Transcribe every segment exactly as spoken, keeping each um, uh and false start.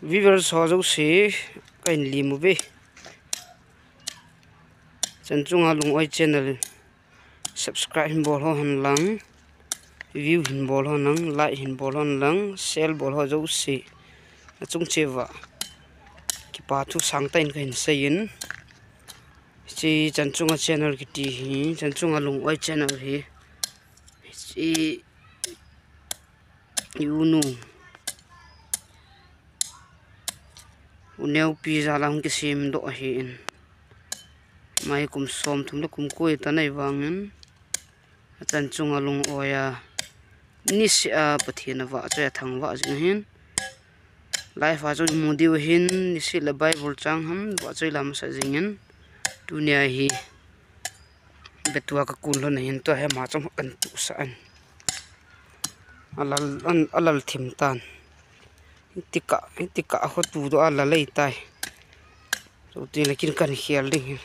Viewers ho jouse, kahin lem uve. Chan Chunga Lung-oi channel subscribe hin bol ho hen lang, view hin bol ho hen lang, like hin bol ho hen lang, share bol ho jouse, achung cheh uva kipa thu sangtah in kahin seiyin. Hiche Chan Chunga channel kiti hi, Chan Chunga Lung-oi channel hi, hiche i unu, U Neopi jal a hung kisem doh ahin. Ama hi kum som thum le kum ko ahitan ahivangin, a Chan Chunga Lung-oi a, niseh a Pathen avahchoi a thangvah jing ahin. Live a chu imu diu ahin, niseh le Bible chang ham vahchoi la masa jingin. Tunia hi betua kakun lhon ahin, tua hi ama chom kahin tuhsah in. Alal, an, alal thim tan. Hitia, hitia khotu doh a alal ahitai. Chuti le kin kahin khel ding ahi.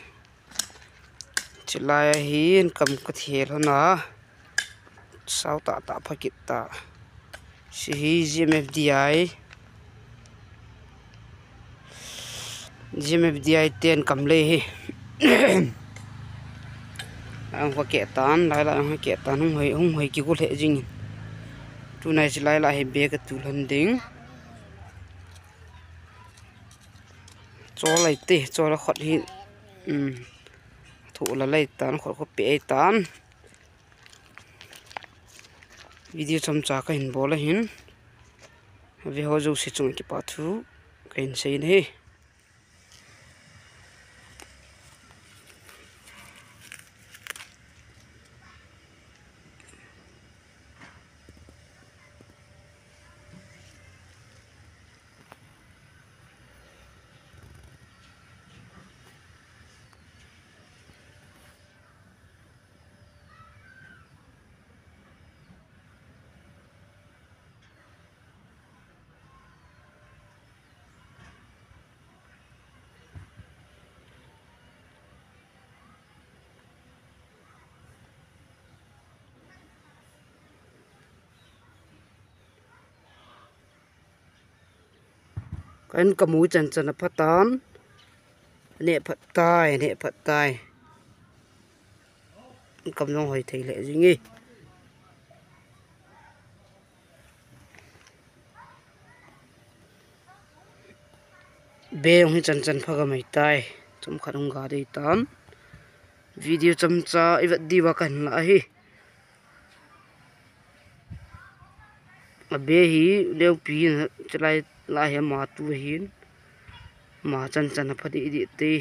Chulai a hin kam kathel lhon a. Sao tah tah pha kit ta. Hiche hi G M F D I. G M F D I ten kam lei hi. Ang ho keh tan, lai lai ang ho keh tan, hung hoi, hung hoi kigo lheh jingin. Tunai chulai lai hi be katu lhon ding. Chol lai te, chol a khot hi. Um. Thu la lai tan, khot khot pe ai tan. Video chomcha kahin bol ahin. Ve ho jouse chunga kipa thu kahin seiyin ahi. Kahin kamu chan chan apha tan. Aneh phat tai, aneh phat tai. Kam jong hoi thei lheh jing e. Be jong hi chan chan pha gamai tai. Chomkhat hung ga dei tan. Video chomcha ivet diuva kahin la ahi. Abe hi Neopi in chulai lai hi ama tu ahin. Ama chan chan apha deh deh te.